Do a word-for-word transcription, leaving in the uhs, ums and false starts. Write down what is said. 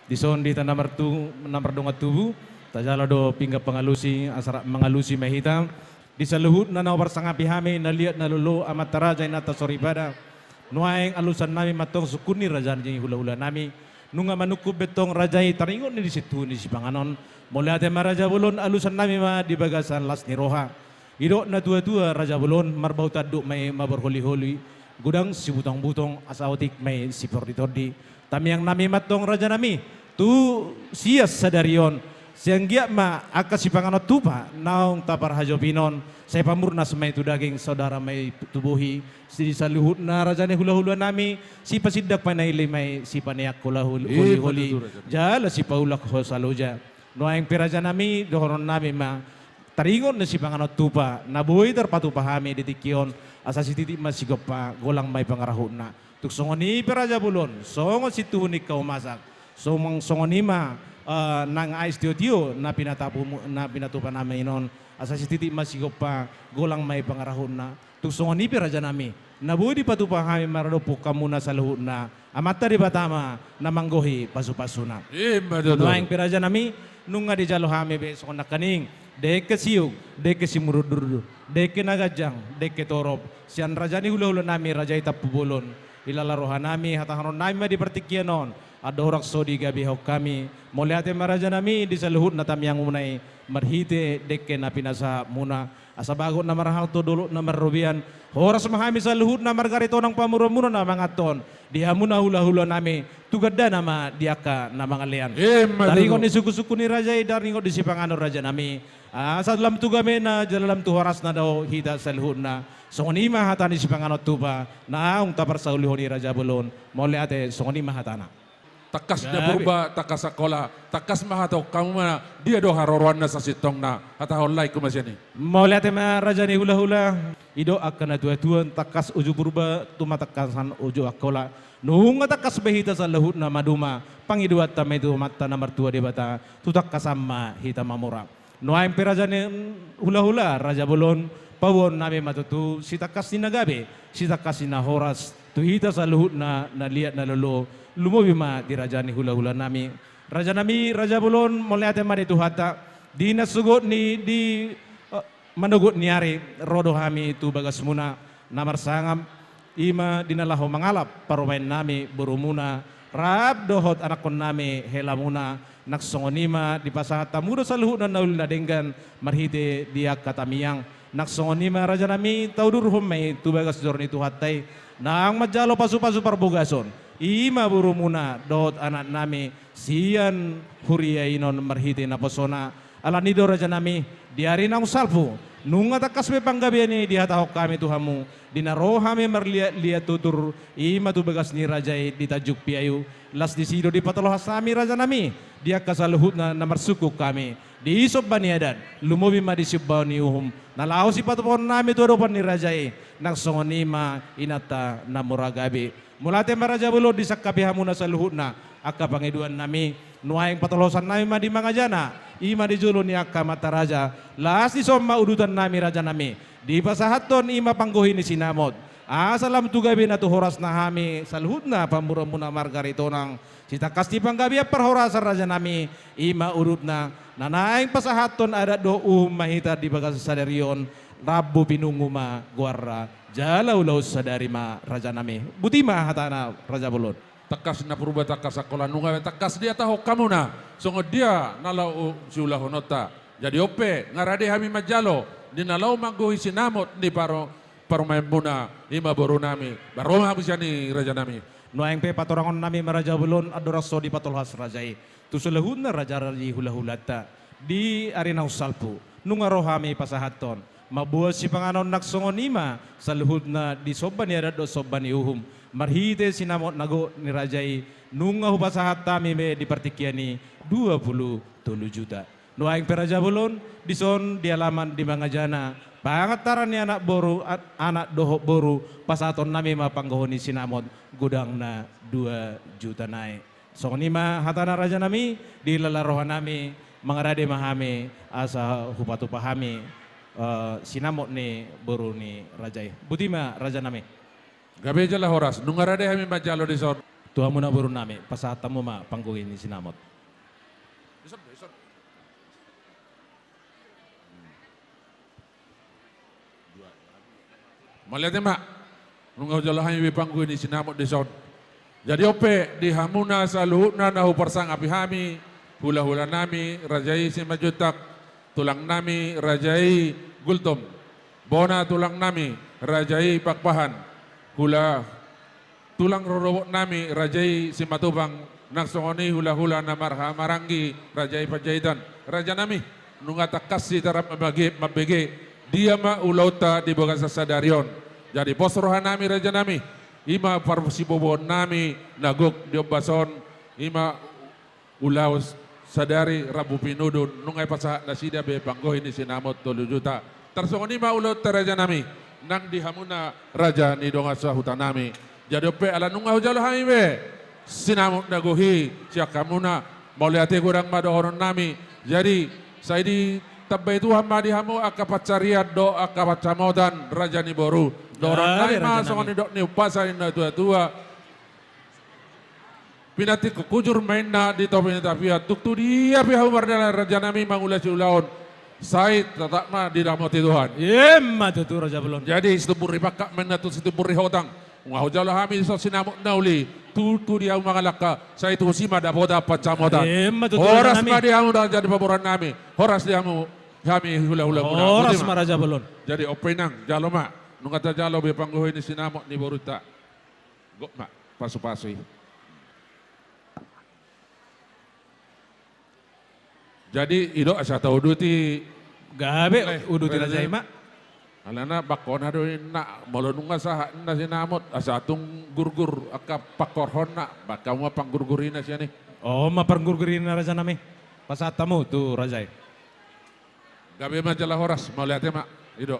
Dison di hita na martu-, na mardongan tubu, tajalo do pinggan pangalusi, asa rap mangalusi ma hita. Di saluhutna na huparsangapi hami, na liat na lolo, amanta raja, inanta soripada. Nuaeng alusan nami ma antong sungkun ni raja ni hulahula nami. Nunga manungkun be antong raja i taringot ni di sintuhu ni sipanganon. Mauliate ma raja bolon, alusan nami ma di bagasan las ni roha. Didok na tuatua raja bolon, marbau tanduk ma i maborholiholi, godang sibutongbutong, asa otik ma i siporritondi. Tamiang nami ma antong raja nami, tu sian sadari on, sai anggiat ma angka sipanganon tupa naung taparhajopinon, sai pamurnas ma i tu daging, saudara ma i tu bohi, di saluhutna raja ni hulahula nami, sipasindak panaili ma i, sipaneang hola hol-, Ima holiholi, tutu, raja nami. Jala sipaulak hosa loja. Nuaeng pe raja nami, dohonon nami ma, taringot ni sipanganon tupa, na boi tarpatupa hami di tingki on, asa sititi ma sigompa, golang ma i pangarahutna. Tung songon i pe raja bolon, songon sintuhu ni angka umasak, songon, songon i ma, eh, nang ais tiotio, na pinatapu mu-, na pinatupa nami on, asa sititi ma sigompa, golang ma i pangarahutna. Tung songon i pe raja nami, na boi dipatupa hami maradophon hamuna saluhutna, Amanta Debata ma na manggohi pasupasuna. Ima tutu. Nuaeng pe raja nami, nunga dijalo hami be songon nangkaning, dengke siuk, dengke simurdurdur, dengke na ganjang, dengke torop, sian raja ni hulahula nami raja i Tampubolon. Ilala roha nami, hatahonon nami ma di partingkian on, andorang so digabehon hami. Mauliate ma raja nami, di saluhutna tamiangmuna i, marhite dengke na pinasahatmuna. Asa bagot na marhalto, dolok na marrobean, horas ma hami saluhutna marga Aritonang pamoruonmuna na manganhon di hamuna hulahula nami, tu gandana ma di angka na mangalean. Ima tutu. Taringot ni sungkunsungkun ni raja i, taringot di sipanganon raja nami. Asa lam tu gabena, jala lam tu horasna do hita saluhutna. Songon i ma hata ni sipanganon tupa, naung taparsaulihon i raja bolon. Mauliate, songon i ma hatana. Tangkas na Purba, tangkas Angkola, tangkas ma hatahon hamu ma, dia do haroroanna sasintongna, hatahon laengku ma sian i. Mauliate ma raja ni hulahula, didok angka na tuatua, tangkas uju Purba, tu ma tangkasan uju Angkola. Nunga tangkas be hita saluhutna maduma, pangidoanta ma i tu Amanta na martua Debata, tu tangkasan ma hita mamora. Nuaeng pe raja ni hulahula, raja bolon, paboaon nami ma tutu, sitangkas ni na gabe, sitangkas ni na horas, tu hita saluhutna, na liat na lolo, lumobi ma di raja ni hulahula nami. Raja nami, raja bolon, mauliate ma di Tuhanta, di na sogot ni, di, eh, manogot ni ari, ro do hami tu bagasmuna, na marsangap, i ma di na laho mangalap parumaen nami borumuna, rap dohot anakkon nami helamuna, nang songon i ma dipasahat hamu do saluhutna na uli na denggan marhite di angka tamiang. Nang songon i ma raja nami taudurhon ma i tu bagas joro ni Tuhanta i, naung manjalo pasupasu parbogason, i ma borumuna dohot anak nami sian huria i non marhite naposona. Alani do raja nami, di ari naung salpu, nunga tangkas be panggabean i dihatahon hami tu hamu, di na ro hami marliatliat tutur, i ma tu bagas ni raja i di Tanjung Piayu, las disi do dipatolhas hami raja nami, di angka saluhutna na marsungkun hami, di somba ni adat, lumobi ma di somba ni uhum, na laho sipatupaon nami tu adopan ni raja i, nang songon i ma inanta na mura gabe. Mauliate ma raja bolon disangkapi hamuna saluhutna, angka pangidoan nami, nuaeng patolhosan nami ma di mangajana, i ma di jolo ni angka amanta raja, las dison ma udutan nami raja nami, dipasahathon i ma panggohi ni sinamot, asa lam tu gabena tu horasna hami, saluhutna pamoruonmuna marga Aritonang, sitangkas ni panggabean parhorasan raja nami, i ma udutna, na naeng pasahathon adat dohot uhum ma hita di bagasan sadari on, rambu pinungu ma goarna, jala ulaon sadari ma raja nami. Boti ma hatana raja bolon. Tangkas na Purba tangkas Angkola, nunga be tangkas dihatahon hamuna, songon dia na laho siulahononta. Jadi on pe, nga rade hami manjalo, di na laho manggohi sinamot ni paru-, parumaenmuna, i ma boru nami, ba ro ma hamu sian i raja nami. Nuaeng pe patorangon nami ma raja bolon, andorang so dipatolhas raja i. Tu saluhutna raja-raja ni hulahulanta, di ari naung salpu, nunga ro hami pasahathon, mamboan sipanganon nang songon i ma, saluhutna di somba ni adat dohot somba ni uhum, marhite sinamot na gok ni raja i, nunga hupasahat hami be di partingkian i, dua pulu tolu juta. Nuaeng pe raja bolon, dison di alaman di mangajana, pangantaran ni anak boru, a-, anak dohot boru, pasahaton nami ma panggohi ni sinamot, godangna dua juta nai. Songon i ma hatana raja nami, di lala roha nami, mangarade ma hami, asa hupatupa hami, eh, sinamot ni boru ni raja i. Boti ma raja nami. Gabe jala horas, nunga rade hami manjalo dison. Tu hamuna boru nami, pasahat hamu ma panggohi ni sinamot. Mauliate ma. Nunga hujalo hami be panggohi ni sinamot dison. Jadi on pe di hamuna saluhutna na huparsangapi hami, hulahula nami, raja i Simanjuntak, tulang nami, raja i Gultom, bona tulang nami, raja i Pakpahan, hula tulang rorobot nami, raja i Simatupang, nang songon i hulahula na marhahamaranggi, raja i Panjaitan. Raja nami, nunga tangkas hita rap mambege, mambege, dia ma ulaonta di bagasan sadari on. Jadi pos roha nami, raja nami, i ma parsiboboon nami na gok di ombas on, i ma ulaon sadari rambu pinudun, nunga dipasahat nasida be panggohi ni sinamot tolu juta. Tarsongon i ma ulaonta, raja nami, nang di hamuna raja ni dongan sahuta nami. Jadi on pe ala nunga hujalo hami be sinamot na gok i sian hamuna, mauliate godang ma dohonon nami. Jadi sai ditambai Tuhan ma di hamu angka pansarian dohot angka pansamotan, raja ni boru. Dohonon nami ma songon nidok ni umpasa ni natuatua. Pinantikhon hujur ma inna di topi ni tapian, tung tu dia pe hamu mardalan, raja nami, mangulahon ulaon, sai tetap ma diramoti Tuhan. Emma tutu, raja bolon. Jadi situmbur ni pangkat ma inna tu situmbur ni hotang. Nunga hujalo hami dison sinamot na uli, tung tu dia hamu mangalangka, sai tusi ma dapotan pansamotan. Emma tutu, raja nami. Horas ma di hamu raja ni pamoruon nami. Horas di hamu, hami hulahula muna. Horas ma, raja bolon. Jadi on pe inang, jalo ma. Nunga tajalo be panggohi ni sinamot ni borunta. Gok ma, pasupasu i. Jadi i do asa tauduti. Gabe, uduti raja i ma. Alana bangkona do inna, molo nunga sahat inna sinamot, asa tung gurgur angka pangkorhonna, baen hamu ma panggurgurina sian i. O, ma panggurgurina, raja nami. Pasahat hamu tu raja i. Gabe ma jala horas, mauliate ma. I do.